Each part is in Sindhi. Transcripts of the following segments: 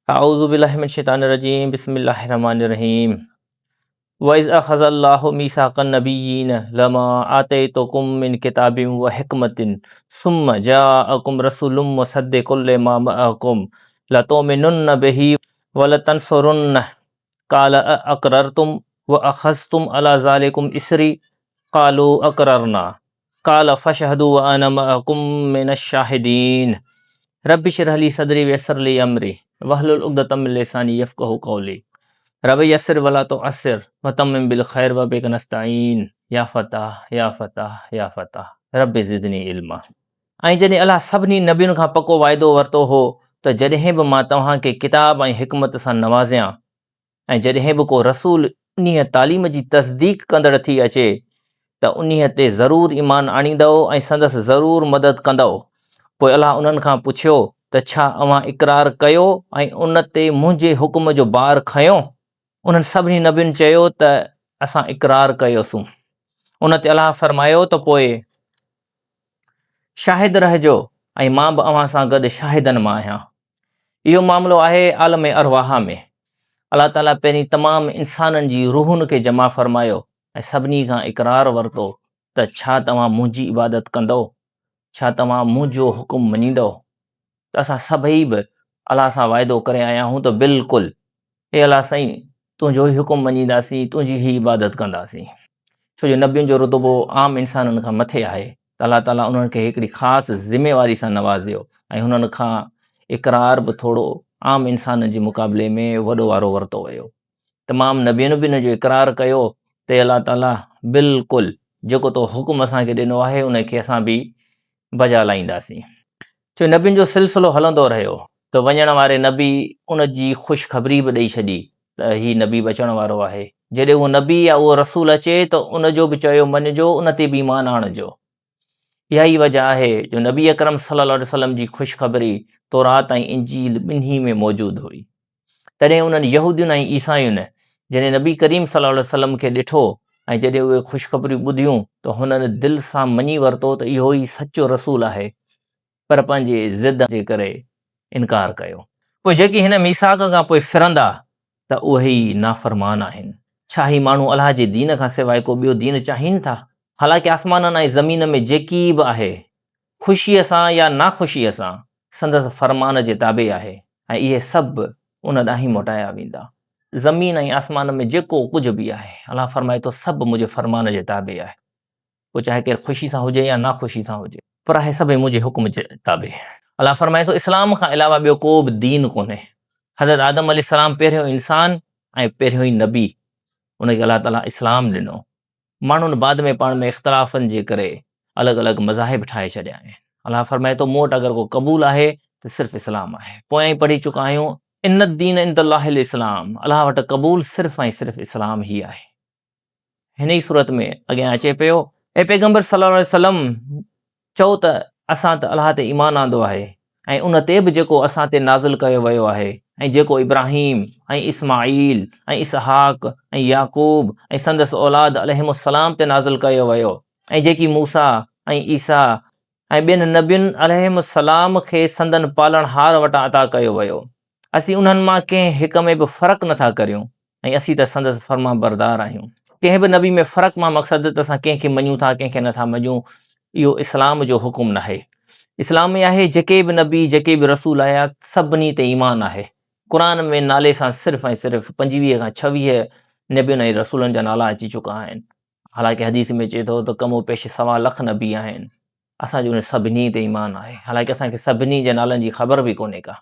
اعوذ بالله من الشيطان الرجيم بسم الله الرحمن الرحيم واذ اخذ الله ميثاق النبيين لما آتيتكم من كتاب وحڪمة ثم جاءكم رسول مصدق لما معكم لتؤمنن به ولتنصرنه قال اقررتم واخذتم على ذلكم اصري قالوا اقررنا قال فاشهدوا وانا معكم من الشاهدين رب اشرح لي صدري ويسر لي امري واحلل عقدة من لساني يفقهوا قولي رب يسر ولا تعسر وتمم بالخير وبك نستعين يا فتاح يا فتاح يا فتاح رب زدني علما. ۽ جڏهن الله سڀني نبين کان پڪو واعدو ورتو هو ته جڏهن به مان توهان کي ڪتاب ۽ حڪمت سان نوازيان ۽ جڏهن به ڪو رسول انهيء تعليم جي تصديق ڪندڙ ٿي اچي ته انهيء تي ضرور ايمان آڻيندؤ ۽ سندس ضرور مدد ڪندؤ. پوء الله انهن کان پڇيو ته ڇا اوهان اقرار ڪيو ۽ ان تي منهنجي حڪم جو بار کنيو؟ انهن سڀني نبين چيو ته اسان اقرار ڪيوسون. ان تي الله فرمايو ته پوء شاهد رهجو ۽ مان به اوهان سان گڏ شاهدن مان آهيان. اهو معاملو آهي عالم ارواح ۾. الله تعاليٰ پهرين تمام انسانن جي روحن کي جمع فرمايو ۽ سڀني کان اقرار ورتو ته ڇا توهان منهنجي عبادت ڪندؤ؟ ڇا توهان منهنجو حڪم مڃيندؤ؟ ته اسان سڀئي به الله سان واعدو ڪري آيا آهيون ته بلڪل اي الله سائين تنهنجو ئي حڪم مڃينداسين، تنهنجي ئي عبادت ڪنداسين. ڇو جو نبين جو رتبو عام انسانن کان مٿي آهي ته الله تعاليٰ انهن کي هڪڙي خاص ذميواري سان نوازيو ۽ هنن کان اقرار به ٿورو عام انسانن جي مقابلي ۾ وڏو وارو ورتو ويو. تمام نبين به ان جو اقرار ڪيو ته اي الله تعاليٰ بلڪل جيڪو تو حڪم اسان کي ڏنو آهي ان کي اسان به بجا لائينداسين. چو نبين جو سلسلو هلندو رهيو ته وڃڻ واري نبي ان جي خوشخبري به ڏئي ڇڏي ته هي نبي به اچڻ وارو آهي. جڏهن اهو نبي يا اهو رسول اچي ته ان جو به چيو مڃجو، ان تي به ايمان آڻجو. اها ئي وجه آهي جو نبي اڪرم صلي الله عليه وسلم جي خوشخبري تورات ۽ انجيل ٻنهي ۾ موجود هئي. تڏهن انهن يهودين ۽ عيسائين جڏهن نبي ڪريم صلي الله عليه وسلم کي ڏٺو ۽ جڏهن اهي خوشخبريون ٻڌيون ته هنن دل سان مڃي ورتو ته اهو ئي سچو رسول آهي پر پنهنجي ضد جي ڪري انڪار ڪيو. پوء جيڪي هن ميثاق کان پوء ڦرندا ته اهي ئي نافرمان آهن. ڇا هي ماڻهو الله جي دين کان سواء ڪو ٻيو دين چاهين ٿا؟ حالانڪه آسمانن ۽ زمين ۾ جيڪي به آهي، خوشيء سان يا ناخوشيء سان، سندس فرمان جي تابع آهي ۽ اهي سڀ ان ڏانهن ئي موٽايا ويندا. زمين ۽ آسمان ۾ جيڪو ڪجهه به آهي، الله فرمائي ٿو، سڀ منهنجي فرمان جي تابع آهي. پوء چاهي ڪير خوشي سان هجي يا ناخوشي سان هجي. پر آهي سڀئي منهنجي حڪم جي تابع. الله فرمائي ٿو، اسلام کان علاوه ٻيو ڪو به دين ڪونهي. حضرت آدم عليه السلام پهريون انسان ۽ پهريون ئي نبي، ان کي الله تعاليٰ اسلام ڏنو. ماڻهن بعد ۾ پاڻ ۾ اختلافن جي ڪري الڳ الڳ مذاهب ٺاهي ڇڏيا آهن. الله فرمائي ٿو، مون وٽ اگر ڪو قبول آهي ته صرف اسلام آهي. پويان ئي پڙهي چڪا آهيون، ان الدين عند الله الاسلام، الله وٽ قبول صرف ۽ صرف اسلام ئي آهي. هن ئي صورت ۾ اڳيان اچي پيو. اي پيغمبر صلّي الله عليه وسلّم! چئو ته اسان ته الله تي ايمان آندو آهي ۽ ان تي به جيڪو اسان تي نازل ڪيو ويو آهي ۽ جيڪو ابراهيم ۽ اسماعيل ۽ اسحاق ۽ يعقوب ۽ سندس اولاد عليهم السلام تي نازل ڪيو ويو ۽ جيڪي موسيٰ ۽ عيسيٰ ۽ ٻين نبين عليهم السلام کي سندن پالڻهار وٽان عطا ڪيو ويو. اسين انهن مان ڪنهن هڪ ۾ به فرق نٿا ڪريون ۽ اسين ته سندس فرمانبردار آهيون. ڪنهن به نبي ۾ فرق مان مقصد ته اسان ڪنهن کي مڃون ٿا ڪنهن کي نٿا مڃون اهو اسلام جو حڪم ناهي. اسلام ۾ آهي جيڪي به نبي جيڪي به رسول آيا سڀني تي ايمان آهي. قرآن ۾ نالي سان صرف ۽ صرف 25 کان 26 نبين ۽ رسولن جا نالا اچي چڪا آهن. حالانڪه حديث ۾ اچي ٿو ته ڪم و پيش سوا لک نبي آهن. اسان جو انهن سڀني تي ايمان آهي. حالانڪه اسان کي سڀني جي نالن جي خبر به ڪونهي ڪا.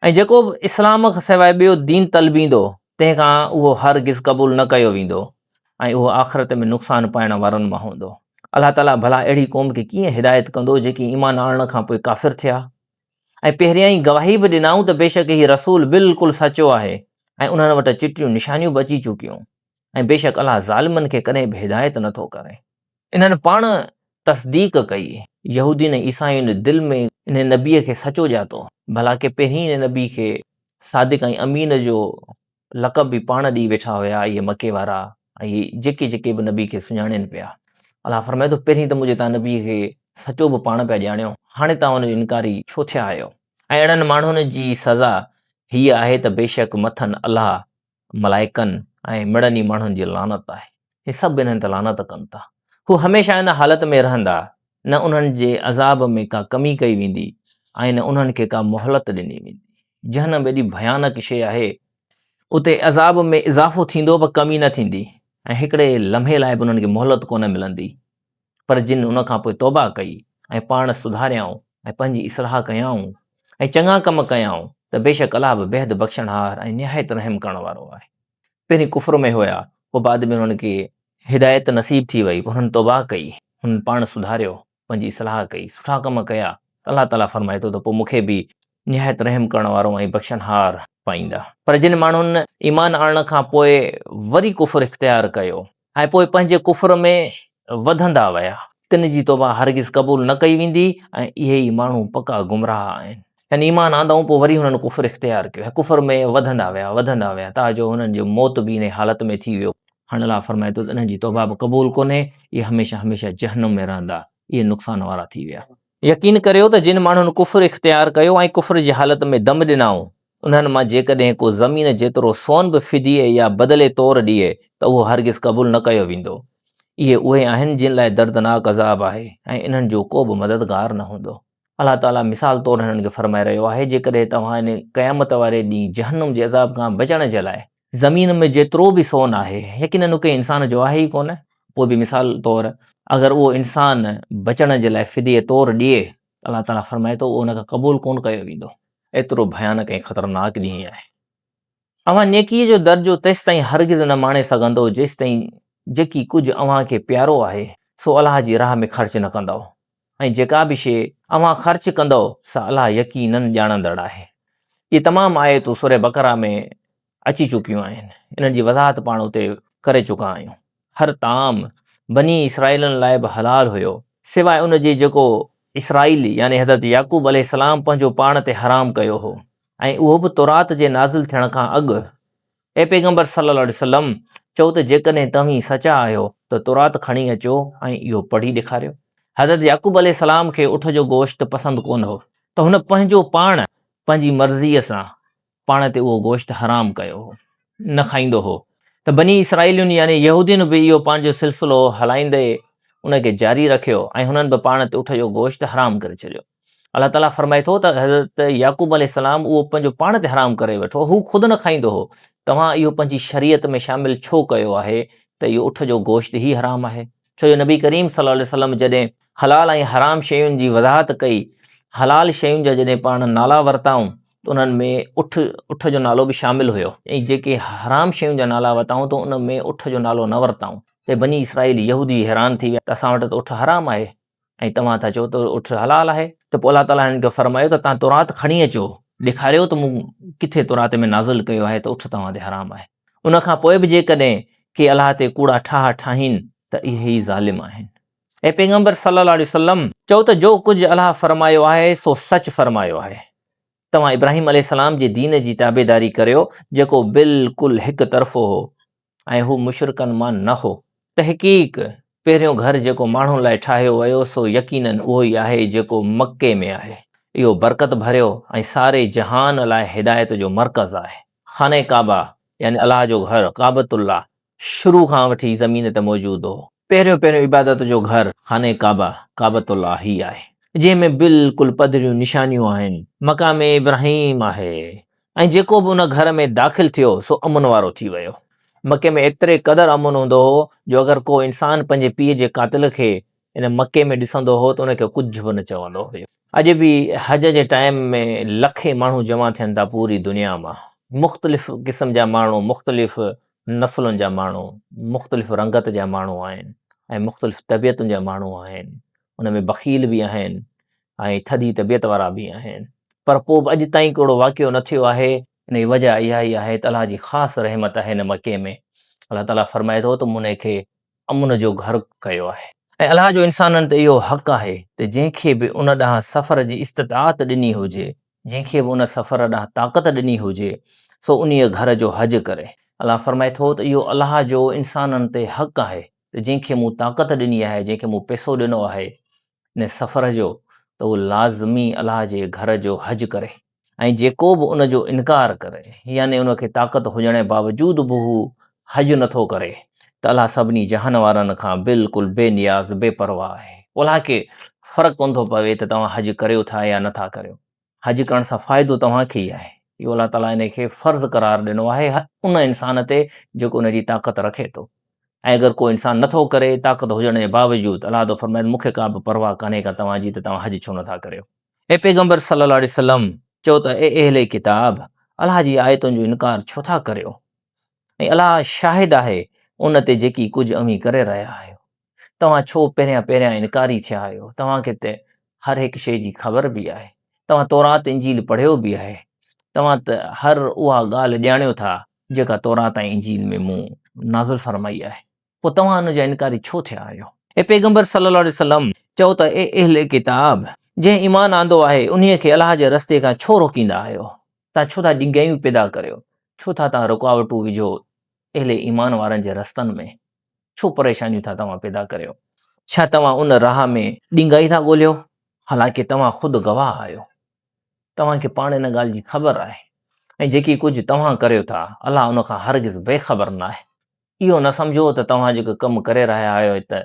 ۽ جيڪو به اسلام کان سواء ٻيو دين طلبيندو تنهن کان اهو هرگز قبول نه ڪيو ويندو ۽ اهو آخرت ۾ نقصان پائڻ وارن مان هوندو. الله تعاليٰ ڀلا اهڙي قوم کي ڪيئن هدايت ڪندو جيڪي ايمان آڻڻ کان پوء ڪافر ٿيا ۽ پهريائين گواهي به ڏنائون ته بيشڪ هي رسول بلڪل سچو آهي ۽ انهن وٽ چٽيون نشانيون به اچي چڪيون ۽ بيشڪ الله ظالمن کي ڪڏهن به هدايت نه ٿو ڪري. انهن پاڻ تصديق ڪئي. يهودين ۽ عيسائين دل ۾ انهي نبيء کي سچو ڄاتو. ڀلاڪه پهرين انهي نبي کي صادق ۽ امين جو لقب به پاڻ ڏيئي ويٺا هيا اهي مڪي وارا ۽ اهي جيڪي جيڪي به نبي کي سڃاڻين پيا. الله فرمائي ٿو پهرين ته منهنجي توهان نبي کي سچو به پاڻ پيا ڄاڻيو هاڻي توهان ان جو انڪاري ڇو ٿيا آهيو؟ ۽ اهڙن ماڻهن جي سزا هيء آهي ته بيشڪ مٿن الله، ملائڪن ۽ مڙني ماڻهن جي لعنت آهي. هي سڀ انهن تي لعنت ڪن ٿا. هو هميشه ان حالت ۾ رهندا، نه انهن جي عذاب ۾ ڪا ڪمي ڪئي ويندي ۽ نه انهن کي ڪا مهلت ڏني ويندي. جهنم ايڏي ڀيانڪ شيء آهي، اتي عذاب ۾ اضافو ٿيندو پر ڪمي نه ٿيندي ۽ هڪڙي لمحي لاء به انهن کي مهلت ڪونه ملندي. پر جن ان کان پوء توبه ڪئي ۽ پاڻ سڌاريائون ۽ پنهنجي اصلاح ڪيائون ۽ چڱا ڪم ڪيائون ته بيشڪ الله به بيحد بخشڻهار ۽ نهايت رحم ڪرڻ وارو آهي. پهرين ڪفر ۾ هيا، پوء بعد ۾ انهن کي هدايت نصيب ٿي وئي، پوء انهن توبه ڪئي، انهن پاڻ سڌاريو، پنهنجي اصلاح ڪئي، سٺا ڪم ڪيا ته الله تعاليٰ فرمائي ٿو ته پوء مون کي به نهايت رحم ڪرڻ وارو ۽ بخشڻهار پائيندا. پر جن ماڻهن ايمان آڻڻ کان پوء وري ڪفر اختيار ڪيو ۽ پوء پنهنجي ڪفر ۾ وڌندا ويا، تن جي توبه هرگز قبول نه ڪئي ويندي ۽ اهي ئي ماڻهو پڪا گمراهه آهن. يعني ايمان آندائون پوء وري هنن ڪفر اختيار ڪيو ۽ ڪفر ۾ وڌندا ويا، وڌندا ويا، تان جو هنن جو موت به انهيء حالت ۾ ٿي ويو. هاڻ الله فرمائي ٿو ته انهن جي توبه به قبول ڪونهي، اهي هميشه هميشه جهنم ۾ رهندا، اهي نقصان وارا ٿي ويا. يقين ڪريو ته جن ماڻهن ڪفر اختيار ڪيو ۽ ڪفر جي حالت ۾ دم ڏنائون، انهن مان جيڪڏهن ڪو زمين جيترو سون به فديي يا بدلي طور ڏئي ته اهو هرگز قبول نه ڪيو ويندو. اهي اهي آهن جن لاء دردناڪ عذاب آهي ۽ انهن جو ڪو به مددگار نه هوندو. الله تعاليٰ مثال طور هنن کي فرمائي رهيو آهي، جيڪڏهن توهان ان قيامت واري ڏينهن جهنم جي عذاب کان بچڻ جي لاء زمين ۾ جيترو به سون آهي، يقيناً اهو ڪنهن انسان جو آهي ئي ڪونه، پوء به مثال طور اگر اهو انسان بچڻ جي لاء فديي طور ڏئي ته الله تعاليٰ فرمائي ٿو اهو ان کان قبول ڪونه ڪيو ويندو. ايترو ڀيانڪ ۽ خطرناڪ ڏينهن آهي. اوهان نيڪيء جو درجو تيستائين هرگز نه ماڻي سگهندؤ جيستائين جيڪي ڪجهه اوهان کي پيارو آهي سو الله جي راهه ۾ خرچ نه ڪندؤ ۽ جيڪا به شيء اوهان خرچ ڪندؤ سا الله يقيناً ڄاڻندڙ آهي. اهي تمام آيتون سوره بقره ۾ اچي چڪيون آهن. انهن جي وضاحت پاڻ اتي ڪري چڪا آهيون. هر طعام بني اسرائيلن لاء به حلال هيو، سواء ان جي جيڪو اسرائيل يعني حضرت يعقوب عليه السلام پنهنجو پاڻ تي حرام ڪيو هو ۽ اهو به تورات جي نازل ٿيڻ کان اڳ. اي پيغمبر صلّي الله عليه وسلّم! چئو ته جيڪڏهن توهين سچا آهيو ته تورات کڻي اچو ۽ اهو پڙهي ڏيکاريو. حضرت يعقوب عليه السلام کي اٺ جو گوشت پسند ڪونه هو ته هن پنهنجو پاڻ پنهنجي مرضيء سان پاڻ تي اهو گوشت حرام ڪيو هو، نه کائيندو هو ته بني اسرائيلين يعني يهودين به اهو پنهنجو سلسلو هلائيندي ان کي جاري رکيو ۽ هنن به پاڻ تي اٺ جو گوشت حرام ڪري ڇڏيو. الله تعاليٰ فرمائي ٿو ته حضرت يعقوب عليه السلام اهو پنهنجو پاڻ تي حرام ڪري ويٺو، هو خود نه کائيندو هو، توهان اهو پنهنجي شريعت ۾ شامل ڇو ڪيو آهي ته اهو اٺ جو گوشت ئي حرام آهي؟ ڇو جو نبي ڪريم صلي الله عليه وسلم جڏهن حلال ۽ حرام شين جي وضاحت ڪئي، حلال شين جا جڏهن پاڻ نالا ورتائون ته انهن ۾ اٺ اٺ جو نالو به شامل هيو ۽ جيڪي حرام شين جا نالا ورتائون ته ان ۾ اٺ جو نالو نه ورتائون ته بني اسرائيل يهودي حيران ٿي ويا ته اسان وٽ ته اٺ حرام آهي. ۽ توهان ٿا چئو ته اٺ حلال آهي ته پوء الله تعاليٰ هنن کي فرمايو ته توهان تورات کڻي اچو، ڏيکاريو ته مون ڪٿي تورات ۾ نازل ڪيو آهي ته اٺ توهان تي حرام آهي. ان کان پوء به جيڪڏهن ڪي الله تي ڪوڙا ٺاهه ٺاهين ته اهي ئي ظالم آهن. اي پيغمبر صلّي الله عليه وسلّم! چئو ته جو ڪجهه الله فرمايو آهي سو سچ فرمايو آهي. توهان ابراهيم عليه السلام جي دين جي تابعداري ڪريو جيڪو بلڪل هڪ طرفو هو. ۽ هو مشرڪن مان نه هو. تحقيق پهريون گهر جيڪو ماڻهن لاء ٺاهيو ويو سو يقيناً اهو ئي آهي جيڪو مڪي ۾ آهي. اهو برڪت ڀريو ۽ ساري جهان لاء هدايت جو مرڪز آهي. خانه ڪعبه يعني الله جو گهر، ڪعبة الله، شروع کان وٺي زمين تي موجود هو. پهريون پهريون عبادت جو گهر خانه ڪعبه، ڪعبة الله، ئي آهي. جنهن ۾ بلڪل پڌريون نشانيون آهن. مقام ابراهيم آهي. ۽ جيڪو به ان گهر ۾ داخل ٿيو سو امن وارو ٿي ويو. مڪي ۾ ايتري قدر امن هوندو هو جو اگر ڪو انسان پنهنجي پيء جي قاتل کي ان مڪي ۾ ڏسندو هو ته ان کي ڪجهه به نه چوندو هيو. اڄ به حج جي ٽائيم ۾ لکين ماڻهو جمع ٿين ٿا پوري دنيا مان. مختلف قسم جا ماڻهو، مختلف نسلن جا ماڻهو، مختلف رنگت جا ماڻهو آهن ۽ مختلف طبيعتن جا ماڻهو آهن. ان ۾ بخيل به آهن ۽ ٿڌي طبيعت وارا به آهن پر پوء به اڄ تائين ڪو اهڙو واقعو نه ٿيو آهي. ان جي وجه اها ئي آهي ته الله جي خاص رحمت آهي هن مڪي ۾. الله تعاليٰ فرمائي ٿو ته مون ان کي امن جو گهر ڪيو آهي. ۽ الله جو انسانن تي اهو حق آهي ته جنهن کي به ان ڏانهن سفر جي استطاعت ڏني هجي، جنهن کي به ان سفر ڏانهن طاقت ڏني هجي، سو انهيء گهر جو حج ڪري. الله فرمائي ٿو ته اهو الله جو انسانن تي حق آهي ته جنهن کي مون طاقت ڏني آهي، جنهن کي مون پئسو ڏنو آهي ان سفر جو ته اهو لازمي الله جي گهر جو حج ڪري. ۽ جيڪو به ان جو انڪار ڪري، يعني ان کي طاقت هجڻ جي باوجود به هو حج نه ٿو ڪري، ته الله سڀني جهان وارن کان بلڪل بي نياز، بي پرواهه آهي. الله کي فرق ڪونه ٿو پوي ته توهان حج ڪريو ٿا يا نه ٿا ڪريو. حج ڪرڻ سان فائدو توهان کي ئي آهي. اهو الله تعاليٰ ان کي فرض قرار ڏنو آهي ان انسان تي جيڪو ان جي طاقت رکي ٿو. ۽ اگر ڪو انسان نه ٿو ڪري طاقت هجڻ جي باوجود، الله ٿو فرمائي ته مون کي ڪا به پرواهه ڪانهي ڪا توهان جي ته توهان حج ڇو نه ٿا ڪريو. اي پيغمبر صلّي الله عليه وسلّم! چئو ته اي اهل ڪتاب! الله جي آيتن جو انڪار ڇو ٿا ڪريو؟ ۽ الله شاهد آهي ان تي جيڪي ڪجهه اوهين ڪري رهيا آهيو. توهان ڇو پهريان پهريان انڪاري ٿيا آهيو؟ توهان کي ته هر هڪ شيء جي خبر به آهي. توهان تورات انجيل پڙهيو به آهي. توهان ته هر اها ڳالهه ڄاڻيو ٿا جيڪا تورات ۽ انجيل ۾ مون نازل فرمائي آهي. پوء توهان ان جا انڪاري ڇو ٿيا آهيو؟ اي پيغمبر صلّي الله عليه وسلّم! چئو ته اي اهل ڪتاب! جنهن ايمان آندو آهي انهيء کي الله جي رستي کان ڇو روڪيندا آهيو؟ توهان ڇو ٿا ڏنگيائيون پيدا ڪريو؟ ڇو ٿا توهان رڪاوٽون وجهو اهل ايمان وارن جي رستن ۾؟ ڇو پريشانيون ٿا توهان پيدا ڪريو؟ ڇا توهان ان راهه ۾ ڏنگائي ٿا ڳوليو؟ حالانڪه توهان خود گواهه آهيو. توهان کي پاڻ ان ڳالهه جي خبر آهي ۽ جيڪي ڪجهه توهان ڪريو ٿا الله ان کان هرگز بي خبر ناهي. اهو نه سمجهو ته توهان جيڪو ڪم ڪري رهيا آهيو ته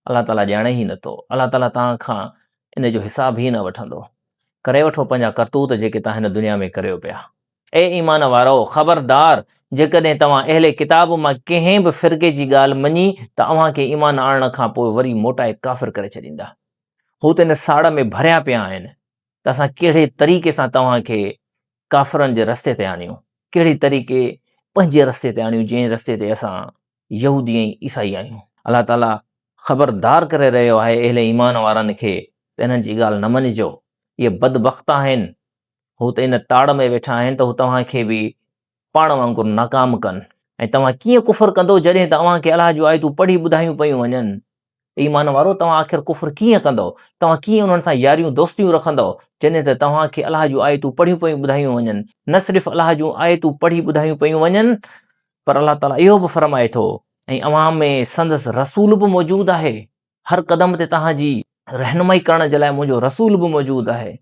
الله تعاليٰ ڄاڻي ئي نٿو، الله تعاليٰ توهان کان ان جو حساب ئي نه وٺندو. ڪري وٺو پنهنجا ڪرتوت جيڪي توهان هن دنيا ۾ ڪريو پيا. اي ايمان وارؤ! خبردار! جيڪڏهن توهان اهل ڪتاب مان ڪنهن به فرقي جي ڳالهه مڃي ته اوهان کي ايمان آڻڻ کان پوء وري موٽائي ڪافر ڪري ڇڏيندا. هو ته ان ساڙ ۾ ڀريا پيا آهن ته اسان ڪهڙي طريقي سان توهان کي ڪافرن جي رستي تي آڻيون، ڪهڙي طريقي پنهنجي رستي تي آڻيون جنهن رستي تي اسان يهودي ۽ عيسائي آهيون. الله تعاليٰ خبردار ڪري رهيو آهي اهل ايمان وارن کي ته انهن جي ڳالهه نه مڃجو، اهي بدبخت آهن، هو ته ان تاڙ ۾ ويٺا آهن ته هو توهان کي به پاڻ وانگر ناڪام ڪن ۽ توهان ڪيئن ڪفر ڪندو جڏهن ته اوهان کي الله جون آيتون پڙهي ٻڌايون پيون وڃن. اي ايمان وارو! توهان آخر ڪفر ڪيئن ڪندؤ؟ توهان ڪيئن انهن سان ياريون دوستيون رکندؤ جڏهن ته توهان کي الله جون آيتون پڙهيون پيون ٻڌايون وڃن. نه صرف الله جون آيتون پڙهي ٻڌايون پيون وڃن پر الله تعاليٰ اهو به فرمائي ٿو ۽ اوهان ۾ سندس رسول به موجود آهي. هر قدم تي توهان جي رهنمائي ڪرڻ جي لاء منهنجو رسول به موجود آهي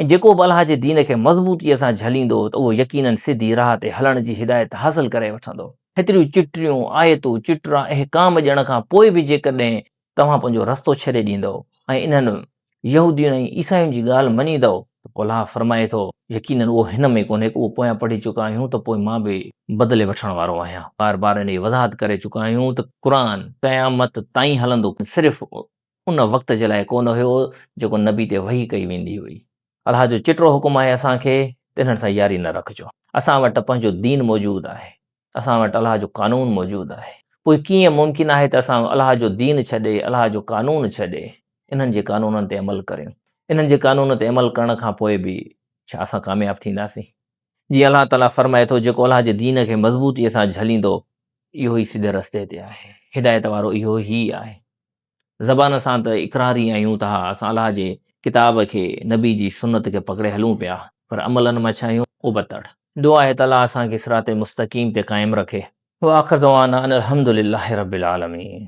۽ جيڪو به الله جي دين کي مضبوطيء سان جهليندو ته اهو يقيناً سڌي راهه تي هلڻ جي هدايت حاصل ڪري وٺندو. هيتريون چٽيون آيتون، چٽرا احڪام ڏيڻ کان پوء به جيڪڏهن توهان پنهنجو رستو ڇڏي ڏيندؤ ۽ انهن يهودين ۽ عيسائين جي ڳالهه مڃيندؤ ته پوء الله فرمائي ٿو، يقيناً اهو هن ۾ ڪونهي ڪو، اهو پويان پڙهي چڪا آهيون ته پوء مان به بدلي وٺڻ وارو آهيان. بار بار ان جي وضاحت ڪري چڪا آهيون ته قرآن قيامت تائين هلندو، صرف ان وقت جي لاء ڪونه هيو جيڪو نبي تي وحي ڪئي ويندي هئي. الله جو چٽو حڪم آهي اسان کي ته انهن سان ياري نه رکجو. اسان وٽ پنهنجو دين موجود آهي. اسان وٽ الله جو قانون موجود آهي. پوء ڪيئن ممڪن آهي ته اسان الله جو دين ڇڏي، الله جو قانون ڇڏي، انهن جي قانونن تي عمل ڪريون؟ انهن جي قانون تي عمل ڪرڻ کان پوء به ڇا اسان ڪامياب ٿينداسين؟ جيئن الله تعاليٰ فرمائي ٿو، جيڪو الله جي دين کي مضبوطيء سان جهليندو، اهو ئي سڌي رستي تي آهي، هدايت وارو اهو ئي آهي. زبان سان ته اقراري آهيون ته ها اسان الله جي ڪتاب کي، نبي جي سنت کي پڪڙي هلون پيا، پر عملن مان ڇا آهيون؟ ابتڙ. دعا آهي ته الله اسان کي صراط مستقيم تي قائم رکي. واخر دعوانا ان الحمد لله رب العالمين.